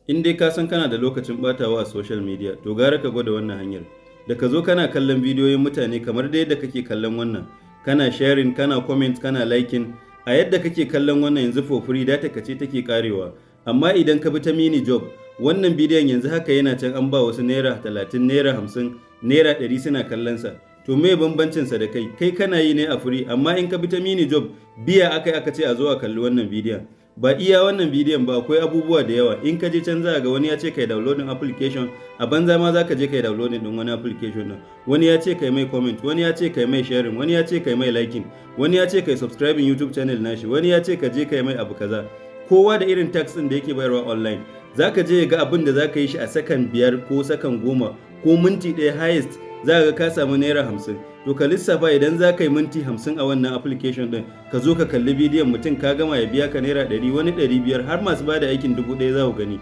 In dai ka san kana da lokacin batawa a social media, to gara ka gwada wannan hanyar. Da ka zo kana kallon bidiyoyin mutane kamar da yadda kake kallon wannan, kana sharing, kana comment, kana liking, a yadda kake kallon wannan yanzu for free, data ka ce take karewa. Amma idan ka bi ta Mini Job, wannan bidiyon yanzu haka yana can, an ba wasu naira 30, naira 50, naira 100 suna kallon sa. To me bambancin sa da kai? Kai kana yi ne a free, amma in ka bi ta Mini Job, biya aka aka ce a zo a kalli wannan bidiyon. Ba iya wannan bidiyon ba, akwai abubuwa da yawa. In ka je can za ga wani ya ce kai downloading application, a banza ma za ka je kai downloading din wani application din. Wani ya ce kai mai comment, wani ya ce kai mai sharing, wani ya ce kai mai liking, wani ya ce kai subscribing YouTube channel nashi, wani ya ce ka je kai mai abu kaza. Kowa da irin task din da yake bayarwa online. Za ka je ga abin da za ka yi shi a sakan 5 ko sakan 10 ko minti 1 highest, za ka ga ka samu naira 50. To ka lissafa, idan za ka yi minti 50 a wannan application din, ka zo ka kalli bidiyon mutum ka gama, ya biya ka naira 100, wani 500, har masu bada aikin 1000 za ku gani.